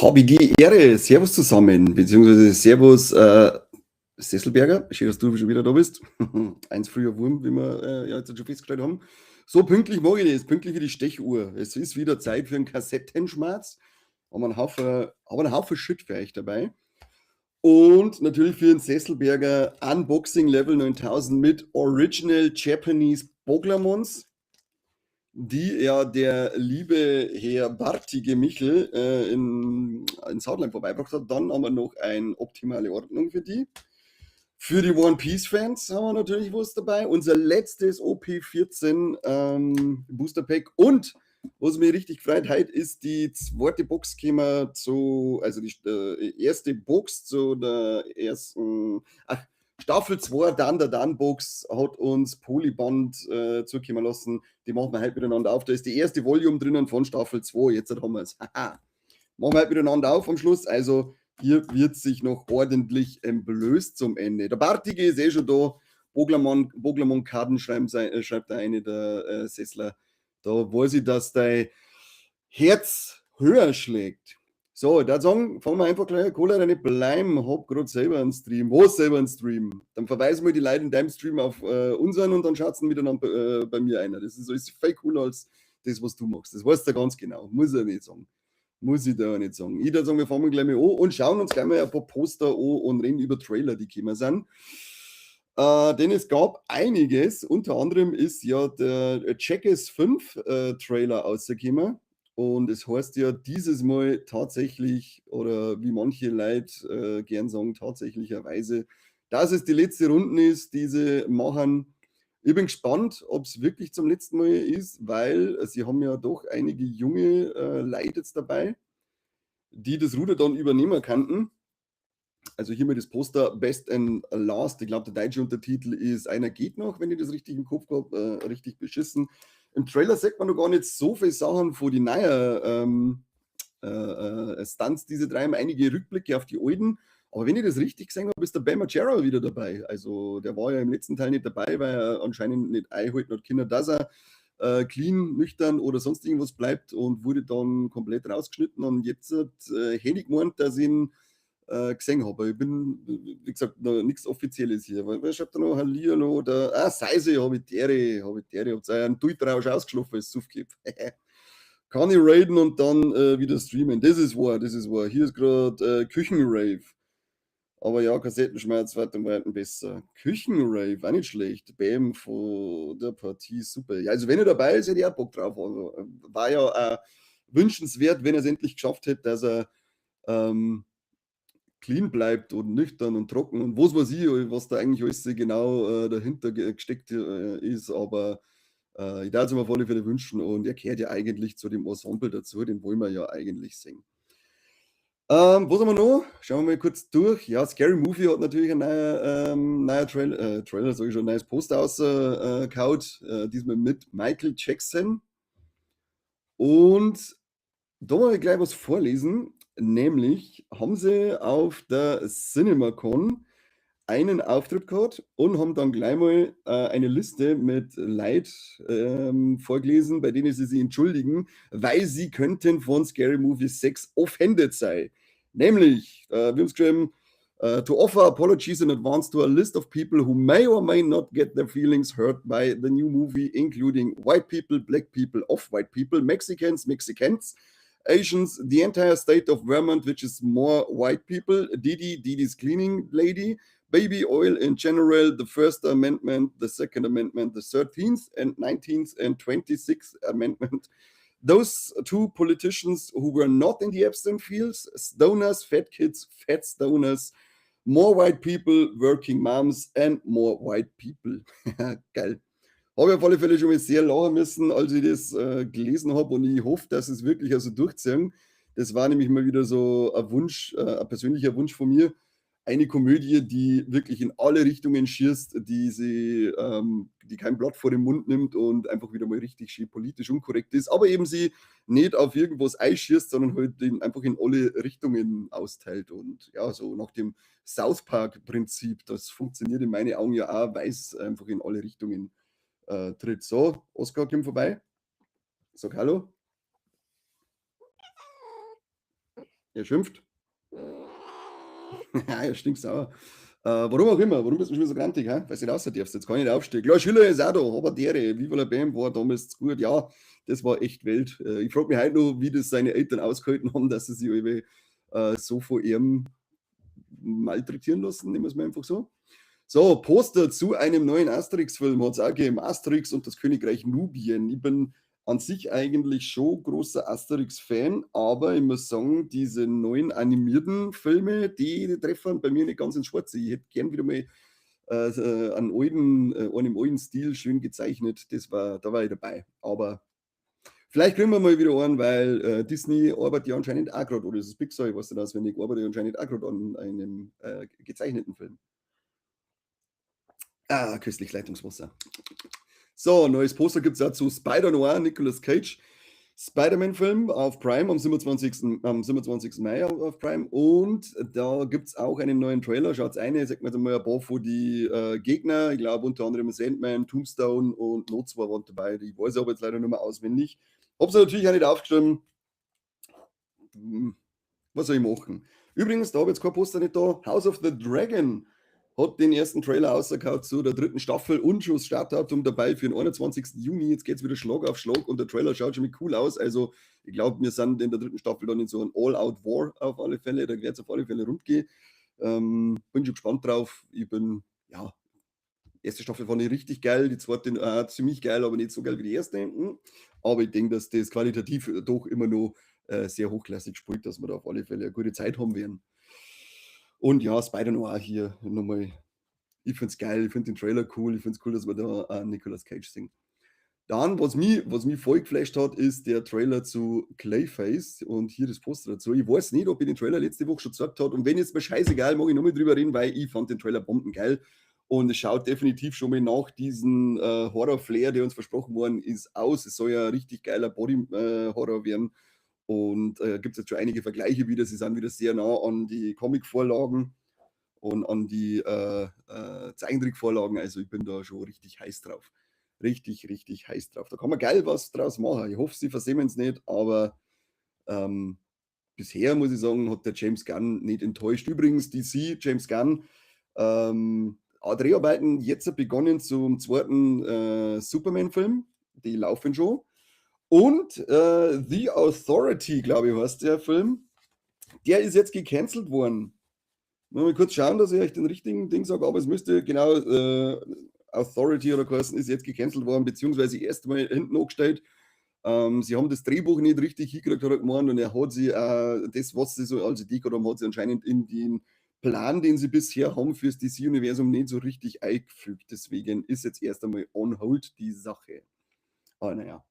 Habe die Ehre. Servus zusammen, beziehungsweise Servus Sesselberger. Schön, dass du schon wieder da bist. Eins früher Wurm, wie wir ja jetzt schon festgestellt haben. So pünktlich mag ich das, pünktlich wie die Stechuhr. Es ist wieder Zeit für einen Kassettenschmerz. Haben einen Haufen Shit für euch dabei. Und natürlich für den Sesselberger Unboxing Level 9000 mit Original Japanese Boglamons, die ja der liebe Herr Bartige Michel in Sautlein vorbeigebracht hat. Dann haben wir noch eine optimale Ordnung für die. Für die One Piece Fans haben wir natürlich was dabei. Unser letztes OP14 Booster Pack und was mich richtig gefreut heute, ist die zweite Box gekommen zu, also die erste Box zu der ersten, ach, Staffel 2 Dandadan Box hat uns Polyband zukommen lassen. Die machen wir heute miteinander auf. Da ist die erste Volume drinnen von Staffel 2. Jetzt haben wir es. Machen wir heute miteinander auf am Schluss. Also hier wird sich noch ordentlich entblößt zum Ende. Der Bartige ist eh schon da. Boglamon, Boglamon Karten schreibt der eine der Sessler. Da weiß ich, dass dein Herz höher schlägt. So, da sagen, fangen wir einfach gleich an. Cola, nicht bleiben, hab grad selber einen Stream. Wo selber einen Stream? Dann verweisen wir die Leute in deinem Stream auf unseren und dann schaut es miteinander bei mir einer. Das ist alles viel cooler als das, was du machst. Das weißt du ganz genau. Muss ich nicht sagen. Muss ich da nicht sagen. Ich würde sagen, wir fangen gleich mal an und schauen uns gleich mal ein paar Poster an und reden über Trailer, die gekommen sind. Denn es gab einiges. Unter anderem ist ja der Jackass 5 Trailer rausgekommen. Und es heißt ja dieses Mal tatsächlich, oder wie manche Leute gern sagen, tatsächlicherweise, dass es die letzte Runde ist, die sie machen. Ich bin gespannt, ob es wirklich zum letzten Mal ist, weil sie haben ja doch einige junge Leute jetzt dabei, die das Ruder dann übernehmen könnten. Also hier mal das Poster Best and Last. Ich glaube, der deutsche Untertitel ist „Einer geht noch“, wenn ich das richtig im Kopf habe, richtig beschissen. Im Trailer sieht man noch gar nicht so viele Sachen von die neuen Stunts, diese drei haben einige Rückblicke auf die alten. Aber wenn ich das richtig gesehen habe, ist der Bam Margera wieder dabei. Also der war ja im letzten Teil nicht dabei, weil er anscheinend nicht einhalten hat können, dass er clean, nüchtern oder sonst irgendwas bleibt, und wurde dann komplett rausgeschnitten. Und jetzt hätte ich gemeint, dass ich ihn gesehen habe. Ich bin, wie gesagt, noch nichts Offizielles hier. Wer schreibt da noch? Hallihallo oder, ah, Seise, habe ich dere, habe ich dere, habt ihr einen Duitrausch ausgeschlafen, ist zugegeben. Kann ich raiden und dann wieder streamen. Das ist wahr, das ist wahr. Hier ist gerade Küchenrave. Aber ja, Kassettenschmerz wird um Weiten besser. Küchenrave, auch nicht schlecht. Bam von der Partie, super. Ja, also wenn er dabei ist, hätte ich auch Bock drauf. Also, war ja wünschenswert, wenn er es endlich geschafft hätte, dass er clean bleibt und nüchtern und trocken und was weiß ich, was da eigentlich alles genau dahinter gesteckt ist. Aber ich darf es mir auf alle Fälle wünschen und er gehört ja eigentlich zu dem Ensemble dazu, den wollen wir ja eigentlich sehen. Was haben wir noch? Schauen wir mal kurz durch. Ja, Scary Movie hat natürlich ein neuer Trailer, sag ich schon, ein neues Poster rausgehauen. Diesmal mit Michael Jackson. Und da mal ich gleich was vorlesen. Nämlich haben sie auf der CinemaCon einen Auftritt gehabt und haben dann gleich mal eine Liste mit Leuten vorgelesen, bei denen sie sich entschuldigen, weil sie könnten von Scary Movie 6 offended sein. Nämlich, wir haben es geschrieben, to offer apologies in advance to a list of people who may or may not get their feelings hurt by the new movie, including white people, black people, off-white people, Mexicans, Mexicans, Asians, the entire state of Vermont, which is more white people, Didi, Didi's cleaning lady, baby oil in general, the First Amendment, the Second Amendment, the 13th and 19th and 26th Amendment, those two politicians who were not in the Epstein files, stoners, fat kids, fat stoners, more white people, working moms and more white people. Geil. Habe ich auf alle Fälle schon mal sehr lachen müssen, als ich das gelesen habe, und ich hoffe, dass es wirklich also durchziehen. Das war nämlich mal wieder so ein Wunsch, ein persönlicher Wunsch von mir. Eine Komödie, die wirklich in alle Richtungen schießt, die kein Blatt vor den Mund nimmt und einfach wieder mal richtig schön politisch unkorrekt ist, aber eben sie nicht auf irgendwas einschießt, sondern halt den einfach in alle Richtungen austeilt. Und ja, so nach dem South Park-Prinzip, das funktioniert in meinen Augen ja auch, weil es einfach in alle Richtungen tritt. So, Oskar kommt vorbei. Sag hallo. Er schimpft. Ja, er stinkt sauer. Warum auch immer, warum bist du schon wieder so grantig, hä? Weil du nicht raus darfst, jetzt kann ich nicht aufstehen. Klar, Schiller ist auch da, aber dere, Viva la Bam war damals zu gut. Ja, das war echt Welt. Ich frag mich heute noch, wie das seine Eltern ausgehalten haben, dass sie sich irgendwie so von ihm malträtieren lassen, nehmen wir es mal einfach so. So, Poster zu einem neuen Asterix-Film hat es auch gegeben. Asterix und das Königreich Nubien. Ich bin an sich eigentlich schon großer Asterix-Fan, aber ich muss sagen, diese neuen animierten Filme, die treffen bei mir nicht ganz ins Schwarze. Ich hätte gern wieder mal einen im alten Stil schön gezeichnet. Da war ich dabei. Aber vielleicht kriegen wir mal wieder einen, weil Disney arbeitet ja anscheinend auch gerade, oder ist es Pixar, ich weiß nicht auswendig, arbeitet ja anscheinend auch gerade an einem gezeichneten Film. Ah, köstlich Leitungswasser. So, neues Poster gibt es auch zu Spider-Noir, Nicolas Cage. Spider-Man-Film auf Prime am 27. Am 27. Mai auf Prime. Und da gibt es auch einen neuen Trailer. Schaut eine, sagt man jetzt mal ein paar von die Gegner. Ich glaube unter anderem Sandman, Tombstone und noch zwei waren dabei. Die weiß ich aber jetzt leider nicht mehr auswendig. Hab's natürlich auch nicht aufgeschrieben. Was soll ich machen? Übrigens, da habe ich jetzt kein Poster nicht da. House of the Dragon hat den ersten Trailer rausgehauen zu der dritten Staffel und schon das Startdatum dabei für den 21. Juni. Jetzt geht es wieder Schlag auf Schlag und der Trailer schaut schon mal cool aus. Also, ich glaube, wir sind in der dritten Staffel dann in so einem All-Out War auf alle Fälle. Da wird es auf alle Fälle rund gehen. Bin schon gespannt drauf. Ich bin, ja, erste Staffel fand ich richtig geil, die zweite ziemlich geil, aber nicht so geil wie die erste. Aber ich denke, dass das qualitativ doch immer noch sehr hochklassig spielt, dass wir da auf alle Fälle eine gute Zeit haben werden. Und ja, Spider-Noir hier nochmal. Ich finde es geil, ich finde den Trailer cool, ich finde es cool, dass wir da Nicolas Cage sehen. Dann, was mich voll geflasht hat, ist der Trailer zu Clayface und hier das Poster dazu. Ich weiß nicht, ob ich den Trailer letzte Woche schon gezeigt habe, und wenn, jetzt mir scheißegal, mag ich nochmal drüber reden, weil ich fand den Trailer bombengeil und es schaut definitiv schon mal nach diesem Horror-Flair, der uns versprochen worden ist, aus. Es soll ja ein richtig geiler Body-Horror werden und gibt es jetzt schon einige Vergleiche wieder. Sie sind wieder sehr nah an die Comic-Vorlagen und an die Zeichentrick-Vorlagen. Also ich bin da schon richtig heiß drauf. Richtig, richtig heiß drauf. Da kann man geil was draus machen. Ich hoffe, sie versemmeln es nicht, aber bisher muss ich sagen, hat der James Gunn nicht enttäuscht. Übrigens, DC, James Gunn, Dreharbeiten jetzt begonnen zum zweiten Superman-Film. Die laufen schon. Und The Authority, glaube ich, heißt der Film. Der ist jetzt gecancelt worden. Mal kurz schauen, dass ich euch den richtigen Ding sage, aber es müsste genau Authority oder geheißen, ist jetzt gecancelt worden, beziehungsweise erst mal hinten angestellt. Sie haben das Drehbuch nicht richtig hingekriegt, hat er gemeint, und er hat sie, das, was sie so als Idee gehabt haben, hat sie anscheinend in den Plan, den sie bisher haben fürs DC-Universum, nicht so richtig eingefügt. Deswegen ist jetzt erst einmal on hold die Sache. Aber naja.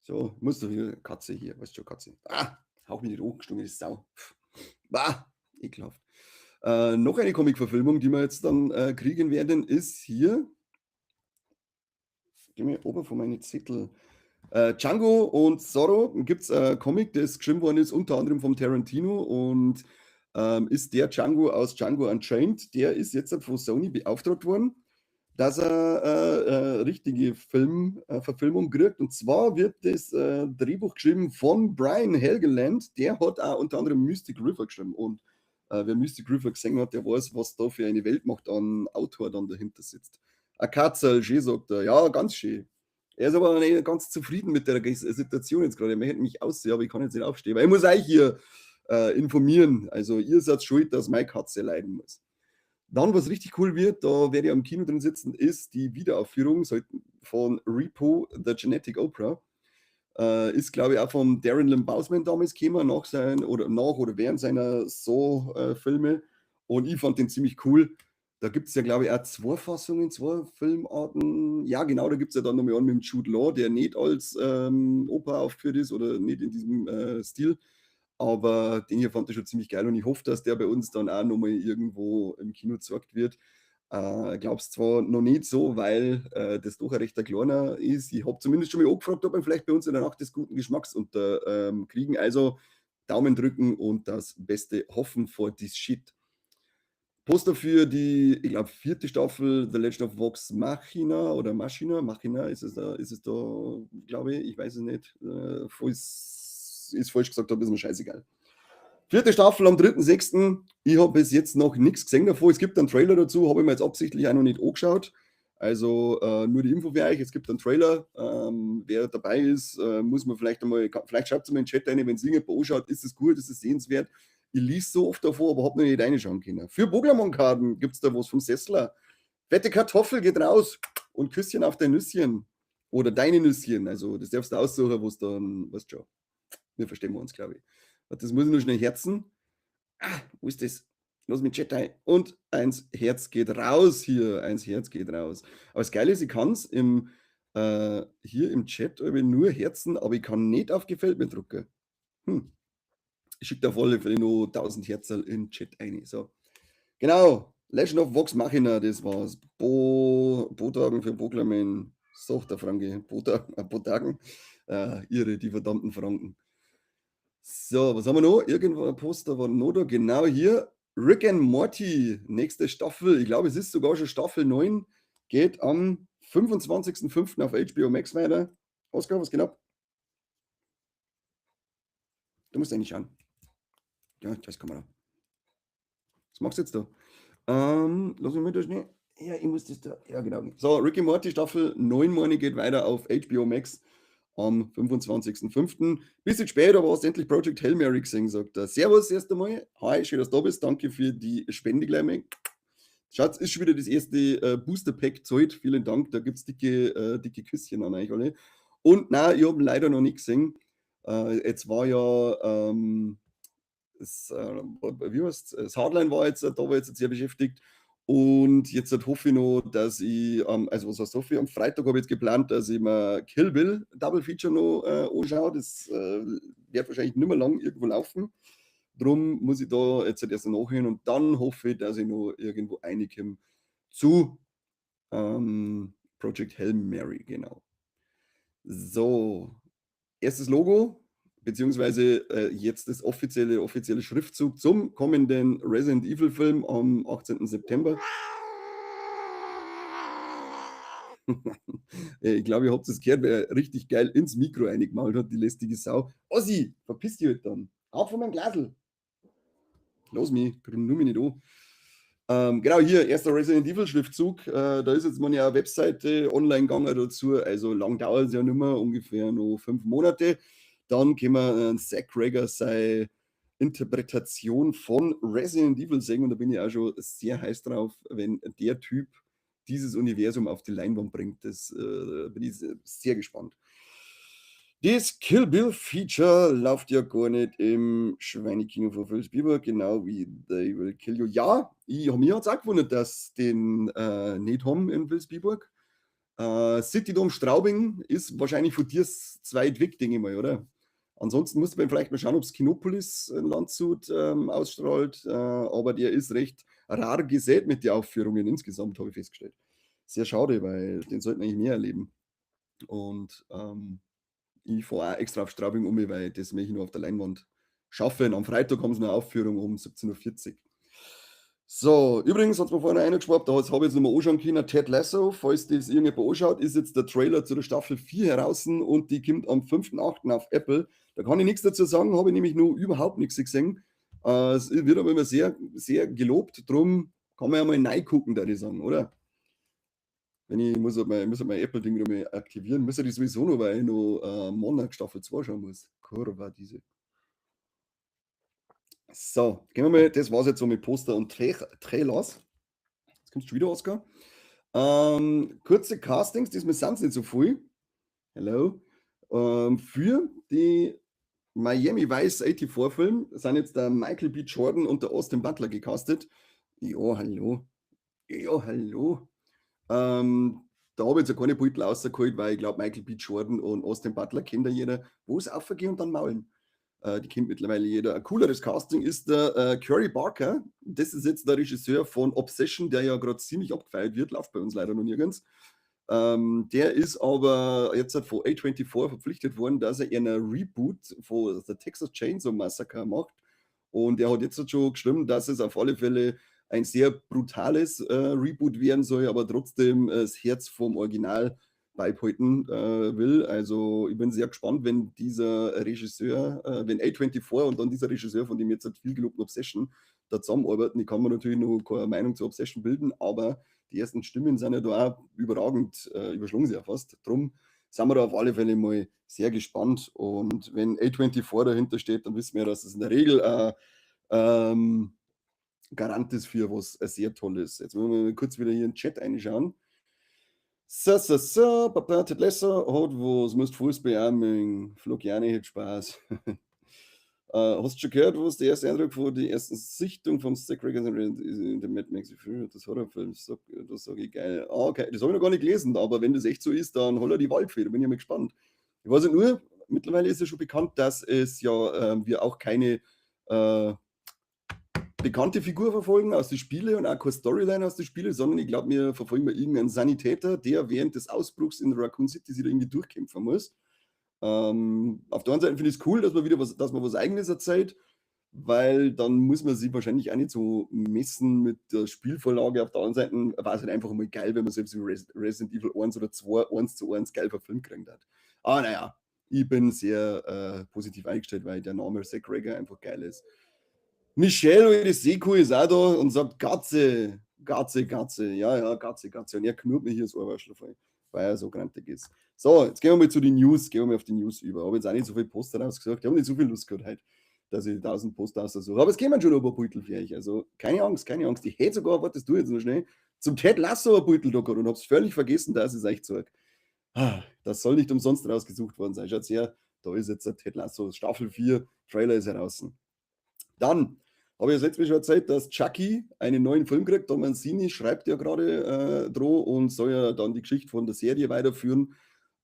So, muss doch hier, Katze hier, weißt du schon, Katze. Ah, hauch mich nicht angestunken, die Sau. Bah, ekelhaft. Noch eine Comic-Verfilmung, die wir jetzt dann kriegen werden, ist hier. Geh mir oben von meine Zettel. Django und Zorro gibt es ein Comic, das geschrieben worden ist, unter anderem vom Tarantino und ist der Django aus Django Unchained. Der ist jetzt von Sony beauftragt worden, dass er richtige Filmverfilmung kriegt. Und zwar wird das Drehbuch geschrieben von Brian Helgeland. Der hat auch unter anderem Mystic River geschrieben. Und wer Mystic River gesehen hat, der weiß, was da für eine Weltmacht an Autor dann dahinter sitzt. A Katzel, schön, sagt er. Ja, ganz schön. Er ist aber nicht ganz zufrieden mit der Situation jetzt gerade. Er möchte mich aussehen, aber ich kann jetzt nicht aufstehen, weil ich muss euch hier informieren. Also ihr seid schuld, dass meine Katze leiden muss. Dann, was richtig cool wird, da werde ich am Kino drin sitzen, ist die Wiederaufführung von Repo, The Genetic Opera. Ist, glaube ich, auch von Darren Lynn Bousman damals gekommen, nach, sein, oder nach oder während seiner Saw-Filme. Und ich fand den ziemlich cool. Da gibt es ja, glaube ich, auch zwei Fassungen, zwei Filmarten. Ja, genau, da gibt es ja dann nochmal einen mit dem Jude Law, der nicht als Oper aufgeführt ist oder nicht in diesem Stil. Aber den hier fand ich schon ziemlich geil und ich hoffe, dass der bei uns dann auch nochmal irgendwo im Kino gezeigt wird. Glaub's zwar noch nicht so, weil das doch ein rechter kleiner ist. Ich habe zumindest schon mal angefragt, ob wir vielleicht bei uns in der Nacht des guten Geschmacks unter kriegen. Also Daumen drücken und das Beste hoffen for this shit. Poster für die, ich glaube, vierte Staffel The Legend of Vox Machina oder Machina, Machina ist es da, glaube ich, ich weiß es nicht. Falls ich es falsch gesagt habe, ist mir scheißegal. Vierte Staffel am 3.6. Ich habe bis jetzt noch nichts gesehen davon. Es gibt einen Trailer dazu, habe ich mir jetzt absichtlich auch noch nicht angeschaut. Also nur die Info für euch, es gibt einen Trailer. Wer dabei ist, muss man vielleicht einmal, vielleicht schreibt es mal in den Chat rein, wenn es irgendjemand anschaut, ist es gut, ist es sehenswert. Ich lese so oft davor, aber habe noch nicht reinschauen können. Für Boglermann-Karten gibt es da was vom Sessler. Fette Kartoffel geht raus und Küsschen auf dein Nüsschen. Oder deine Nüsschen. Also das darfst du aussuchen, wo es dann, weißt schon. Wir verstehen uns, glaube ich. Das muss ich nur schnell herzen. Ah, wo ist das? Los mit Chat ein. Und eins Herz geht raus hier. Eins Herz geht raus. Aber das Geile ist, ich kann es hier im Chat nur Herzen, aber ich kann nicht auf Gefällt mir drücken. Ich schicke da auf alle Fälle noch 1000 Herzen in den Chat ein. So. Genau. Legend of Vox Machina, das war's. Botagen für Boglerman. Sagt der Franke. Botagen. Ihre, die verdammten Franken. So, was haben wir noch? Irgendwo ein Poster war noch da. Genau hier. Rick and Morty, nächste Staffel. Ich glaube, es ist sogar schon Staffel 9. Geht am 25.05. auf HBO Max weiter. Oskar, was geht ab? Du musst eigentlich schauen. Ja, das Kamera. Was machst du jetzt da? Lass mich mal da schnell. Ja, ich muss das da. Ja, genau. So, Rick and Morty Staffel 9 meine geht weiter auf HBO Max am 25.05. Bisschen spät, aber hast endlich Project Hail Mary gesehen, sagt er. Servus erst einmal. Hi, schön, dass du da bist. Danke für die Spende gleich mal. Schaut, ist schon wieder das erste Booster Pack zahlt. Vielen Dank. Da gibt es dicke Küsschen an euch alle. Und nein, ich habe leider noch nicht gesehen. Jetzt war ja, das, wie heißt's? Das Hardline war jetzt, da war jetzt sehr beschäftigt. Und jetzt hoffe ich noch, dass ich, also was heißt hoffe ich, am Freitag habe ich jetzt geplant, dass ich mir Kill Bill Double Feature noch anschaue. Das wird wahrscheinlich nicht mehr lang irgendwo laufen. Drum muss ich da jetzt halt erst nachhören und dann hoffe ich, dass ich noch irgendwo reinkomme zu Project Hail Mary, genau. So, erstes Logo, beziehungsweise jetzt das offizielle Schriftzug zum kommenden Resident Evil Film am 18. September. Ich glaube, ihr habt es gehört, wer richtig geil ins Mikro eingemalt hat, die lästige Sau. Ossi, verpiss dich halt dann. Auf von meinem Glasl. Lass mich, nur mich nicht an. Genau, hier, erster Resident Evil Schriftzug. Da ist jetzt meine Webseite online gegangen dazu. Also lang dauert es ja nicht mehr, ungefähr noch 5 Monate. Dann können wir Zach Cregger seine Interpretation von Resident Evil sehen und da bin ich auch schon sehr heiß drauf, wenn der Typ dieses Universum auf die Leinwand bringt. Das bin ich sehr gespannt. Das Kill Bill Feature läuft ja gar nicht im Schweinekino von Vilsbiburg, genau wie They Will Kill You. Ja, mir hat es auch gewundert, dass den nicht haben in Vilsbiburg. City Dome Straubing ist wahrscheinlich von dir zweit weg, denke ich mal, oder? Ansonsten muss man vielleicht mal schauen, ob es Kinopolis in Landshut ausstrahlt, aber der ist recht rar gesät mit den Aufführungen insgesamt, habe ich festgestellt. Sehr schade, weil den sollten eigentlich mehr erleben. Und ich fahre auch extra auf Straubing um, weil das möchte ich nur auf der Leinwand schaffen. Am Freitag haben sie eine Aufführung um 17:40 Uhr. So, übrigens hat es mir vorhin einer geschwappt, da habe ich jetzt nochmal anschauen können, Ted Lasso, falls das irgendjemand anschaut, ist jetzt der Trailer zu der Staffel 4 heraus und die kommt am 5.8. auf Apple. Da kann ich nichts dazu sagen, habe ich nämlich noch überhaupt nichts gesehen. Es wird aber immer sehr, sehr gelobt, drum kann man ja mal reingucken, da ich sagen, oder? Wenn ich muss halt mein Apple-Ding noch mal aktivieren, muss ich sowieso noch, weil ich noch Monarch Staffel 2 schauen muss. Kurva, diese. So, gehen wir mal, das war's jetzt so mit Poster und Trailers. Jetzt kommst du schon wieder, Oskar. Kurze Castings, diesmal sind's nicht so viel. Hello. Für die Miami Vice 84 Film sind jetzt der Michael B. Jordan und der Austin Butler gecastet. Ja, hallo. Ja, hallo. Da habe ich jetzt ja keine Beutel rausgeholt, weil ich glaub, Michael B. Jordan und Austin Butler kennt ja jeder. Wo ist aufgehen und dann maulen? Die kennt mittlerweile jeder. Ein cooleres Casting ist der Curry Barker. Das ist jetzt der Regisseur von Obsession, der ja grad ziemlich abgefeiert wird. Läuft bei uns leider noch nirgends. Der ist aber jetzt halt von A24 verpflichtet worden, dass er einen Reboot von The Texas Chainsaw Massacre macht. Und er hat jetzt halt schon geschrieben, dass es auf alle Fälle ein sehr brutales Reboot werden soll, aber trotzdem das Herz vom Original beibehalten will. Also ich bin sehr gespannt, wenn dieser Regisseur, wenn A24 und dann dieser Regisseur von dem jetzt halt viel gelobten Obsession da zusammenarbeiten. Ich kann mir natürlich noch keine Meinung zu Obsession bilden, aber die ersten Stimmen sind ja da auch überragend, überschlagen sich ja fast. Drum sind wir da auf alle Fälle mal sehr gespannt. Und wenn A24 dahinter steht, dann wissen wir, dass es in der Regel Garant ist für was sehr Tolles. Jetzt wollen wir mal kurz wieder hier in den Chat reinschauen. So, so, so, Papa Ted Lasso hat was, musst Fußball auch mögen. Floriani hat Spaß. Hast du schon gehört, was der erste Eindruck von der ersten Sichtung vom Zack Reagan in der Mad Max das Horrorfilm? Das sage ich geil. Ah, okay, das habe ich noch gar nicht gelesen, aber wenn das echt so ist, dann holla die Waldfee, da bin ich mal gespannt. Ich weiß nicht nur, mittlerweile ist ja schon bekannt, dass es ja wir auch keine bekannte Figur verfolgen aus den Spielen und auch keine Storyline aus den Spielen, sondern ich glaube, wir verfolgen mal irgendeinen Sanitäter, der während des Ausbruchs in Raccoon City sich da irgendwie durchkämpfen muss. Auf der einen Seite finde ich es cool, dass man wieder was, dass man was Eigenes erzählt, weil dann muss man sich wahrscheinlich auch nicht so messen mit der Spielvorlage. Auf der anderen Seite war es halt einfach mal geil, wenn man selbst wie Resident Evil 1 oder 2 1:1 geil verfilmt gekriegt hat. Aber naja, ich bin sehr positiv eingestellt, weil der Name Zack Cregger einfach geil ist. Michelle, eure Seekuh, ist auch da und sagt: Katze, Katze, Katze. Ja, ja, Katze, Katze. Und er knurrt mir hier das Ohrwaschel voll, weil er so grantig ist. So, jetzt gehen wir mal zu den News, gehen wir mal auf die News über. Ich habe jetzt auch nicht so viel Poster rausgesucht. Ich habe nicht so viel Lust gehabt heute, dass ich 1000 Poster raussuche. Aber es kämen schon noch ein paar Beutel für euch. Also keine Angst, keine Angst. Ich hätte sogar, warte, das tue ich jetzt noch schnell, zum Ted Lasso ein Beutel da gehabt und hab's völlig vergessen, dass ich es euch zeige. Ah, das soll nicht umsonst rausgesucht worden sein. Schaut her, da ist jetzt der Ted Lasso, Staffel 4, Trailer ist heraus. Dann habe ich das letzte Mal schon erzählt, dass Chucky einen neuen Film kriegt. Tom Mancini schreibt ja gerade droh und soll ja dann die Geschichte von der Serie weiterführen.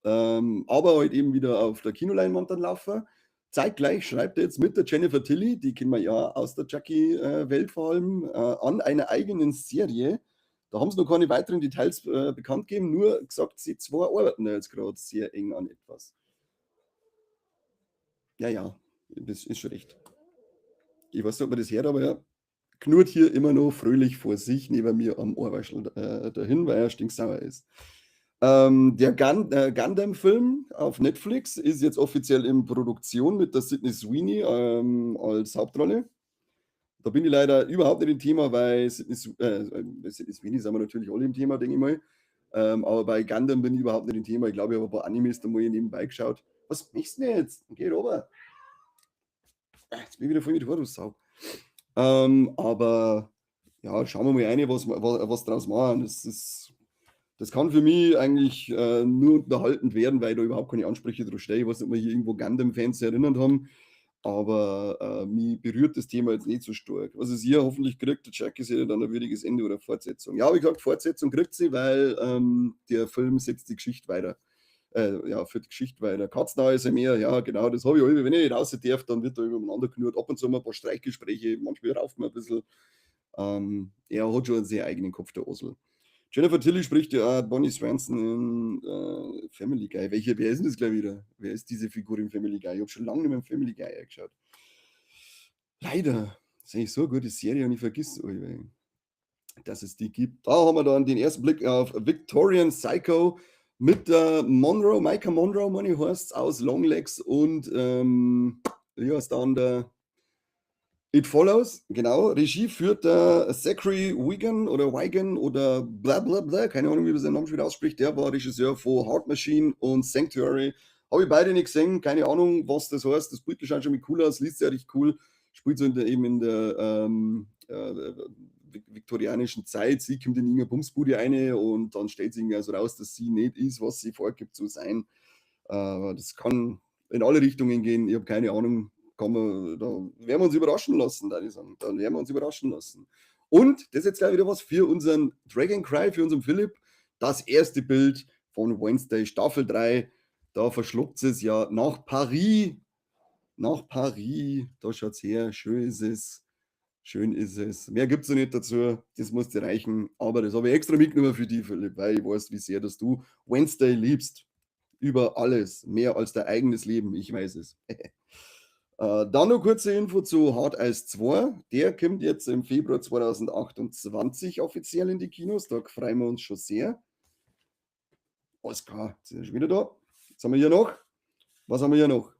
Aber halt eben wieder auf der Kinoleinwand dann laufen. Zeitgleich schreibt er jetzt mit der Jennifer Tilly, die kennen wir ja aus der Chucky-Welt vor allem, an einer eigenen Serie. Da haben sie noch keine weiteren Details bekannt gegeben, nur gesagt, sie zwei arbeiten da jetzt gerade sehr eng an etwas. Ja, ja, das ist schon recht. Ich weiß nicht, ob man das hört, aber er knurrt hier immer noch fröhlich vor sich neben mir am Ohrwaschel dahin, weil er stinksauer ist. Der Gundam-Film auf Netflix ist jetzt offiziell in Produktion mit der Sydney Sweeney als Hauptrolle. Da bin ich leider überhaupt nicht im Thema, weil Sydney Sweeney sind wir natürlich alle im Thema, denke ich mal. Aber bei Gundam bin ich überhaupt nicht im Thema. Ich glaube, ich habe ein paar Animes da mal nebenbei geschaut. Was machst du denn jetzt? Geh runter. Jetzt bin ich wieder voll mit Haar, du Sau. Aber ja, schauen wir mal rein, was draus machen. Das kann für mich eigentlich nur unterhaltend werden, weil ich da überhaupt keine Ansprüche drauf stelle. Ich weiß nicht, ob wir hier irgendwo Gundam-Fans erinnert haben, aber mich berührt das Thema jetzt nicht so stark. Was ist hier hoffentlich kriegt, der Chucky ist ja dann ein würdiges Ende oder Fortsetzung. Ja, wie gesagt, Fortsetzung kriegt sie, weil der Film setzt die Geschichte weiter. Ja, führt die Geschichte weiter. Katzenauer ist ja mehr, ja, genau, das habe ich alle. Wenn ich nicht raus darf, dann wird da übereinander knurrt. Ab und zu mal ein paar Streitgespräche, manchmal rauft man ein bisschen. Er hat schon einen sehr eigenen Kopf, der Osel. Jennifer Tilly spricht ja auch Bonnie Swanson in Family Guy. Wer ist denn das gleich wieder? Wer ist diese Figur im Family Guy? Ich habe schon lange nicht mehr im Family Guy angeschaut. Leider. Das ist eigentlich so eine gute Serie und ich vergiss es alle, dass es die gibt. Da haben wir dann den ersten Blick auf Victorian Psycho mit der Monroe, Maika Monroe, meine ich, heißt's, aus Longlegs und wie heißt der andere? It Follows, genau. Regie führt der Zachary Wigon oder Wigan oder bla bla bla, keine Ahnung, wie man seinen Namen schon wieder ausspricht. Der war Regisseur von Heart Machine und Sanctuary. Habe ich beide nicht gesehen, keine Ahnung, was das heißt. Das Bild schaut schon mal cool aus, liest sich ja richtig cool. Spielt so eben in der viktorianischen Zeit. Sie kommt in irgendeine Bumsbude rein und dann stellt sich irgendwie also raus, dass sie nicht ist, was sie vorgibt zu sein. Das kann in alle Richtungen gehen, ich habe keine Ahnung. Da werden wir uns überraschen lassen, da ich sagen. Da werden wir uns überraschen lassen. Und das ist jetzt gleich wieder was für unseren Dragon Cry, für unseren Philipp. Das erste Bild von Wednesday Staffel 3. Da verschluckt es ja nach Paris. Nach Paris. Da schaut's her. Schön ist es. Schön ist es. Mehr gibt's noch nicht dazu. Das muss dir reichen. Aber das habe ich extra mitgenommen für dich, Philipp, weil ich weiß, wie sehr, dass du Wednesday liebst. Über alles. Mehr als dein eigenes Leben. Ich weiß es. Dann noch kurze Info zu Hard Eyes 2. Der kommt jetzt im Februar 2028 offiziell in die Kinos. Da freuen wir uns schon sehr. Alles klar, jetzt ist er schon wieder da. Jetzt haben wir hier noch. Was haben wir hier noch?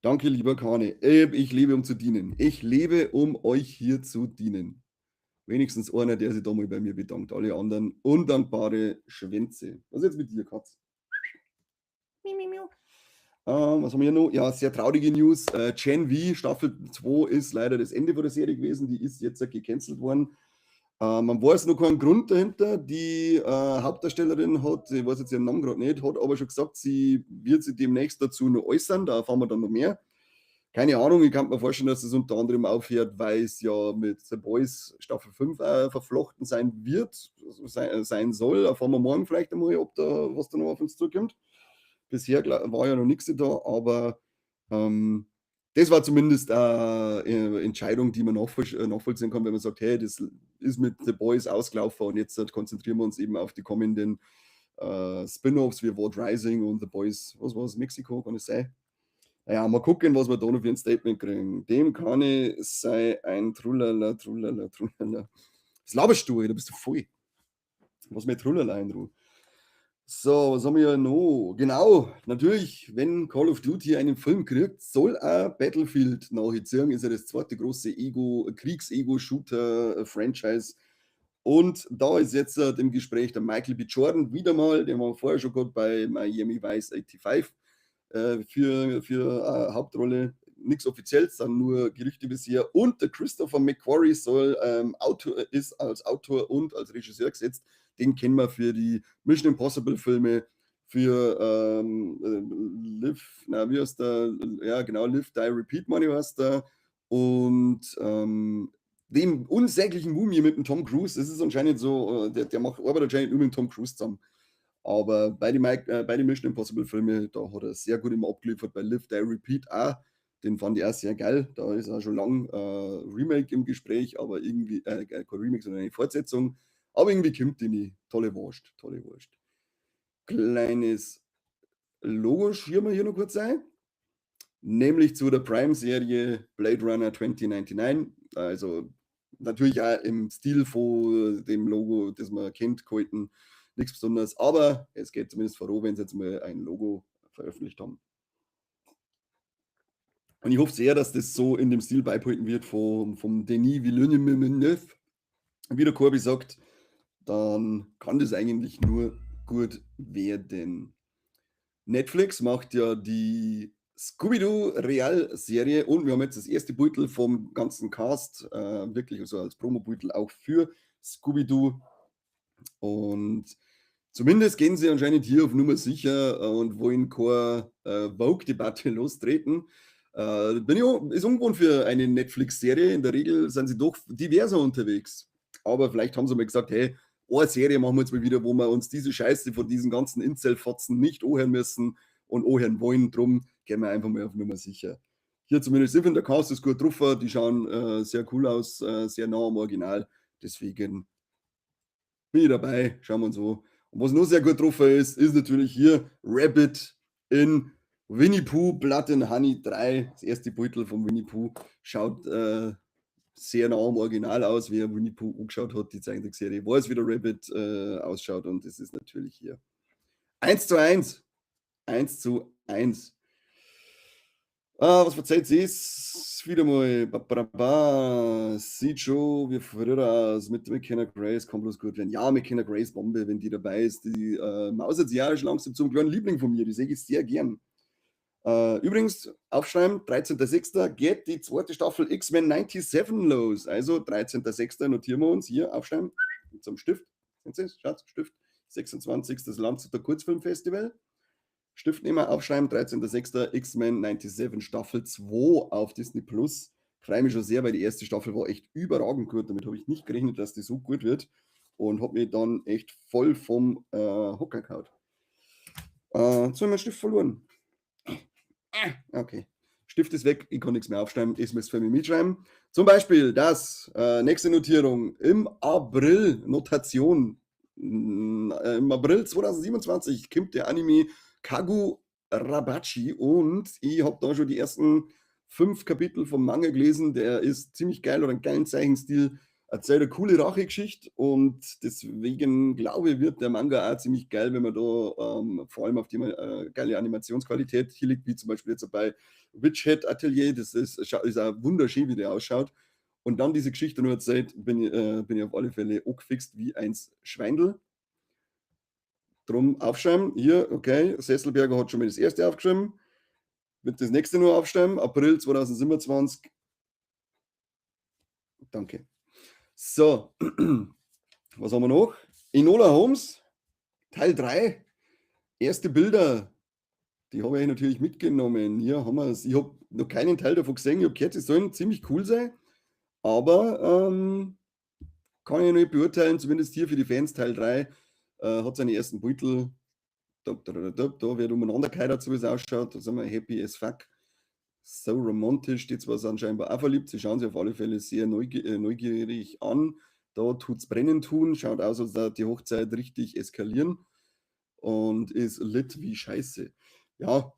Danke, lieber Kane. Ich lebe, um zu dienen. Ich lebe, um euch hier zu dienen. Wenigstens einer, der sich da mal bei mir bedankt. Alle anderen undankbare Schwänze. Was ist jetzt mit dir, Katz? Miu, miu, miu. Was haben wir hier noch? Ja, sehr traurige News. Gen V Staffel 2 ist leider das Ende von der Serie gewesen. Die ist jetzt gecancelt worden. Man weiß noch keinen Grund dahinter. Die Hauptdarstellerin hat, ich weiß jetzt ihren Namen gerade nicht, hat aber schon gesagt, sie wird sich demnächst dazu noch äußern. Da erfahren wir dann noch mehr. Keine Ahnung, ich kann mir vorstellen, dass es unter anderem aufhört, weil es ja mit The Boys Staffel 5 verflochten sein wird, sein soll. Erfahren wir morgen vielleicht einmal, ob da was da noch auf uns zukommt. Bisher war ja noch nichts da, aber das war zumindest eine Entscheidung, die man nachvollziehen kann, wenn man sagt, hey, das ist mit The Boys ausgelaufen und jetzt konzentrieren wir uns eben auf die kommenden Spin-offs wie Vought Rising und The Boys, was war es, Mexiko, kann es sein? Naja, mal gucken, was wir da noch für ein Statement kriegen. Dem kann ich sei ein Trullala, Trullala, Trullala. Was laberst du, ey? Da bist du voll. Was mit Trullala in Ruhe. So, was haben wir ja noch? Genau, natürlich, wenn Call of Duty einen Film kriegt, soll auch Battlefield nachziehen. Ist ja das zweite große Kriegs-Ego-Shooter-Franchise. Und da ist jetzt im Gespräch der Michael B. Jordan wieder mal, den haben wir vorher schon gehabt bei Miami Vice 85 für Hauptrolle. Nichts Offizielles, dann nur Gerüchte bisher. Und der Christopher McQuarrie ist als Autor und als Regisseur gesetzt. Den kennen wir für die Mission Impossible Filme, für Live, na, wie heißt der? Ja, genau, Live, Die, Repeat, meine ich, heißt der. Und dem unsäglichen Mumie mit dem Tom Cruise. Das ist anscheinend so, der arbeitet anscheinend nur mit dem Tom Cruise zusammen. Aber bei den Mission Impossible Filme, da hat er sehr gut immer abgeliefert. Bei Live, Die, Repeat auch. Den fand ich auch sehr geil. Da ist auch schon lang Remake im Gespräch, aber irgendwie, kein Remake, sondern eine Fortsetzung. Aber irgendwie kommt die nie. Tolle Wurst, tolle Wurst. Kleines Logo schieben wir hier noch kurz ein. Nämlich zu der Prime-Serie Blade Runner 2099. Also natürlich auch im Stil von dem Logo, das man kennt, gehalten. Nichts Besonderes, aber es geht zumindest voran, wenn sie jetzt mal ein Logo veröffentlicht haben. Und ich hoffe sehr, dass das so in dem Stil beibehalten wird vom Denis Villeneuve. Wie der Corby sagt, dann kann das eigentlich nur gut werden. Netflix macht ja die Scooby-Doo Real-Serie und wir haben jetzt das erste Beutel vom ganzen Cast, wirklich so als Promo-Beutel auch für Scooby-Doo. Und zumindest gehen sie anscheinend hier auf Nummer sicher und wollen keine Woke-Debatte lostreten. Ist ungewohnt für eine Netflix-Serie. In der Regel sind sie doch diverser unterwegs. Aber vielleicht haben sie mal gesagt, hey, eine Serie machen wir jetzt mal wieder, wo wir uns diese Scheiße von diesen ganzen Incel-Fotzen nicht anhören müssen und anhören wollen. Drum gehen wir einfach mal auf Nummer sicher. Hier zumindest, ich finde, der Cast ist gut drauf, die schauen sehr cool aus, sehr nah am Original. Deswegen bin ich dabei, schauen wir uns an. Und was noch sehr gut drauf ist, ist natürlich hier Rabbit in Winnie Pooh Blood and Honey 3. Das erste Beutel von Winnie Pooh schaut sehr nah am Original aus, wer Winnie Pooh angeschaut hat, die Zeichentrickserie, weiß, wie der Rabbit ausschaut, und das ist natürlich hier 1:1. 1:1. Ah, was verzeiht sie? Ist wieder mal. Ba, ba, ba. Sieht schon wie früher aus mit McKenna Grace, kann bloß gut werden. Ja, McKenna Grace Bombe, wenn die dabei ist. Die mausert sich ja schon langsam zum kleinen Liebling von mir. Die sehe ich sehr gern. Übrigens, aufschreiben, 13.06. geht die zweite Staffel X-Men 97 los. Also 13.06. notieren wir uns hier, aufschreiben, mit so einem Stift. Sehen Sie, schaut, Stift. 26. das Landshuter Kurzfilmfestival. Stift nehmen, aufschreiben, 13.06. X-Men 97 Staffel 2 auf Disney Plus. Ich freue mich schon sehr, weil die erste Staffel war echt überragend gut. Damit habe ich nicht gerechnet, dass die so gut wird. Und habe mich dann echt voll vom Hocker gehauen. Jetzt habe ich meinen Stift verloren. Okay. Stift ist weg, ich kann nichts mehr aufschreiben, ich muss für mich mitschreiben. Zum Beispiel das, nächste Notierung, im April, Notation, im April 2027 kommt der Anime Kagurabachi und ich hab da schon die ersten 5 Kapitel vom Manga gelesen, der ist ziemlich geil oder einen geilen Zeichenstil. Erzählt eine coole Rachegeschichte und deswegen glaube ich, wird der Manga auch ziemlich geil, wenn man da vor allem auf die geile Animationsqualität hier liegt, wie zum Beispiel jetzt bei Witch Hat Atelier. Das ist auch wunderschön, wie der ausschaut. Und dann diese Geschichte nur erzählt, bin ich auf alle Fälle angefixt wie eins Schweindel. Drum aufschreiben, hier, okay, Sesselberger hat schon mal das erste aufgeschrieben. Wird das nächste nur aufschreiben, April 2027. Danke. So, was haben wir noch? Enola Holmes, Teil 3. Erste Bilder, die habe ich natürlich mitgenommen. Hier haben wir es. Ich habe noch keinen Teil davon gesehen. Ich habe gehört, sie sollen ziemlich cool sein. Aber kann ich noch nicht beurteilen, zumindest hier für die Fans. Teil 3 hat seine ersten Beutel. Da, da, da, da, da wird umeinander geheiratet, so wie es ausschaut. Da sind wir happy as fuck. So romantisch, die zwei sind scheinbar auch verliebt. Sie schauen sich auf alle Fälle sehr neugierig an. Da tut's brennen tun. Schaut aus, als würde die Hochzeit richtig eskalieren. Und ist lit wie Scheiße. Ja,